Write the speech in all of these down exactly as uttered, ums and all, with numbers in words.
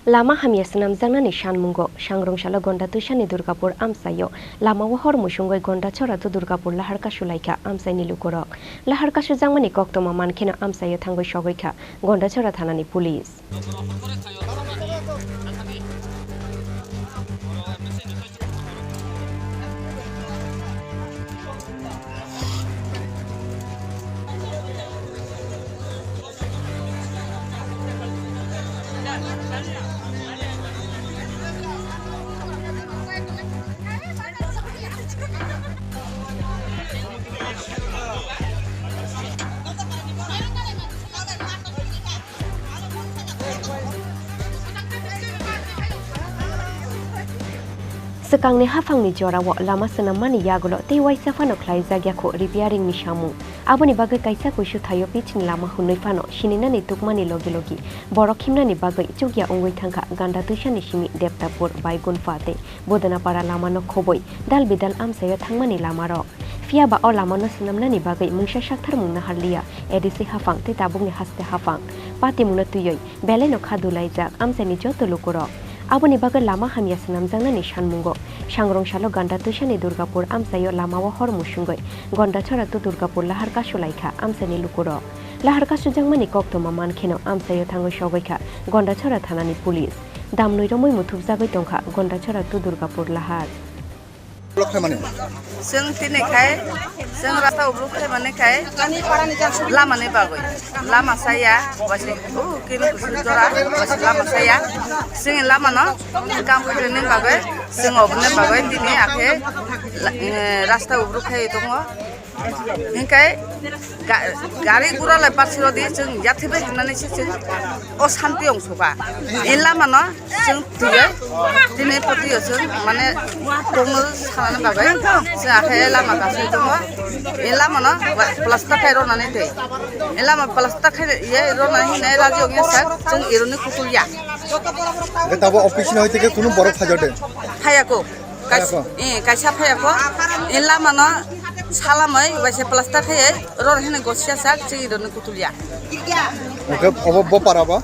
Lama hamya swnamjaknani sanmungo, sangrong salo Gonda Twisani Durgapur amchaio lamao hor musungwi Gonda Chora to Durgapur lahar kasulaikha amchaini lukurok. Lahar kasujakmani koktwma mankheno amchaio thangwi sogwikha Gonda Chora thanani police. Swkangni haphangni jorao lama swnammani yagulo tei uaisa phano khlaijak ya kho repairing ni samung. Aboni bagwi kaisa kuisu thaio pitch ni lama hwnwi phano sininani tukmani logi logi borok himnani bagwi chukya wngwi thangkha Ganda Twisani simi Debtapur, Baigunpha tei Bodonapara lamano khobwi dal bidal amchaio thangmani lamarok. Phiya ba o lamano swnamnani bagwi mungsa sakthar mung naharliya A D C haphang tei tabukni haste haphang. Patimungno twiwi belaino kha dulaijak amchaini joto lukurok. Aboni bagwi lama hamya swnamjaknani sanmungo, sangrong salo Ganda Twisani Durgapur amchaio lamao hor musungwi Gonda Chora to Durgapur lahar kasulaikha amchaini lukurok. Lahar kasujakmani koktwma mankheno amchaio thangwi sogwikha Gonda Chora thanani police. Damnwi romwi muthubjagwi tongkha Gonda Chora to Durgapur lahar. Block khaimani. Chwng tini khai, chwng rasta ubruk khaimani khai, lamani bagwi. Lama saya, waisi, uh, kini kusur jora, waisi lama saya. Chwngni lamano, kam khaimani bagwi, chwng oboni bagwi tini akhe, la-, eh, rasta ubruk khai tongo. Hinkhe ga-, gari gura lai parsiro di chwng yathwi bai himnani se chwng o santi ong suka. E lama no chwng twiwi tini poti o chwng mane tongno sanani bagwi chwng akhe lama kasui tongo. E lama no plaster khai rwnani tei e lama plaster khai ye rwnani hinwi raji ong ya sak chwng eroni kutul ya. Hwnkhe tabo office ni hoite khe kunu borok phaijak de? Phaiya ko. Kais-, Phaiya ko? Eh, kaisa phaiya ko. E lama no salamai waisa plaster khai, ror hene gosia sak, chini roni kutulia. Oke, obo bo para ba?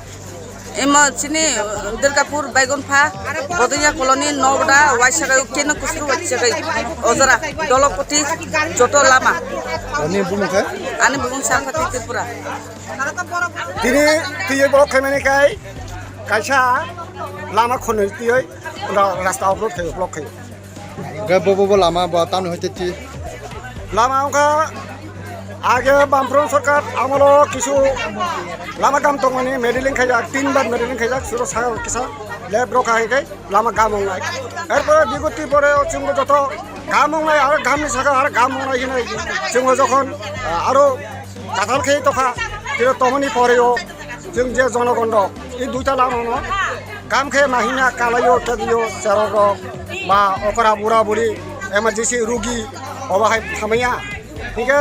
Emo chini, uh, Durgapur, Baigunpha, Bodoniya Colony, Nogda, waisa kai, keno kusuru waisa kai, ojora, Dolopoti, joto lama. Ani bumung khe? Ani bumung Sarpati Tripura. Tini twiwi block khaimani khai kaisa lama khonwi twiwi ra-, rasta off road khai block khai. Hwnkhe bo, bo, bo lama bo tamni hoite ti. Lama wngkha age Bamfront sorkar amolo kisu lama kam tongmani medeling khaijak, tin bar medeling khaijak, suro sakao kisa left rok hai khai. Lama gam wngnai. Erpore bigoti pore o chwngbo joto gam wngnai, aro gamni saka aro gam wngnai hinwi chwngbo jokhon, ah, aro katal khe tokha, tiro tomoni pore o chwng je jonogon rok, i duita lama no gam khe ma himya kalai o, kebwi o, cherok rok, ba okra bura buri, emergency rugi, obo hai thamaya. Hinkhe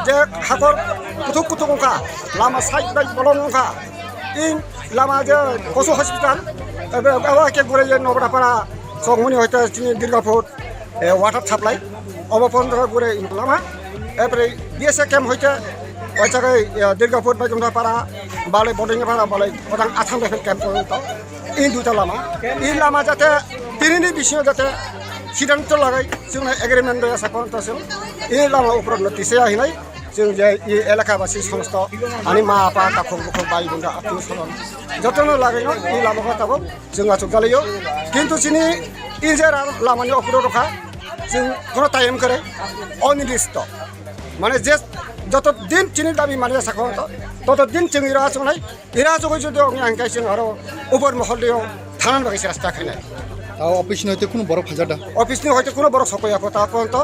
je hakor kuthuk kuthuk wngkha, lama side bai bolong wngkha, in lama je Kosu hospital, abo, abo khe gure je Nogdapara chongmani hoite chini Durgapur, eh, water supply, obo pondro gure in lama, epre B S A camp hoite, oichakai, eh, Durgapur bai Nogdapara, balai Bodongpara, balai odang atham level camp pondro. I duita lama, i lama jate tinini bisingo jate siddhanto lagai, chwngno agreement rwya sa kono to chwng i lama upor no tisaya hinai, chwng je i elaka basi somosto ani ma apa takhuk bukhuk bai bunda atio swajon jotono lagai no i lama khe tabuk chwng achuk jalaio, kintu chini i je ra-, lamani opor rokha chwng kono time kare onirdisto, mane je joto din chini dabi mani sa kono to, toto din chwng ira achuk nai. Ira jogoi jodi ongya hingkai chwng aro upor mohol dio thanan bagwi se rasta khainai. Tao office ni hoite kunu borok phaijak da? Office ni hoite kunu borok sokoya ko ta kon to,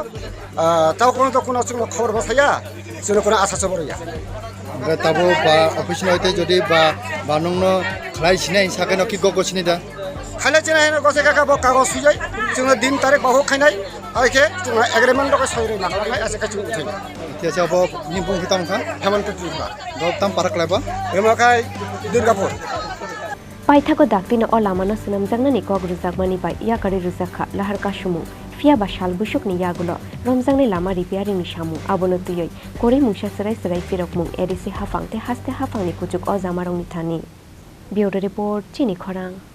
ah, tao kon to kuno chwngno khobor bo saya, chwngno kuno asa chobor ya. Hingke tabo ba office ni hoite jodi ba, ba nongno khlai sinai sakeno ki gogo sini da? Khaina chini hino gose kaka bo kagos sujai, chwngno din tarik bahuk khainai, hai khe chwngno agreement rok soi roi ma khlai, ase khe chwng uthai. Khe se abo ni bung khe tamo kha? Hemant Tripura. Bo tam para khlai ba? Emo khai Durgapur. Paithago daktino o lamano swnamjaknani kok rwjakmani bai yakarwi rwjak kha lahar kasumung. Phiya ba sal busukni yagulo romjaknai lama repairing ni samung, abono twiwi kwrwi mungsa chwrai chwrai phirokmung A D C haphang tei haste haphangni kuchuk o jamarokni thani. Bureau Report, Chini Khorang.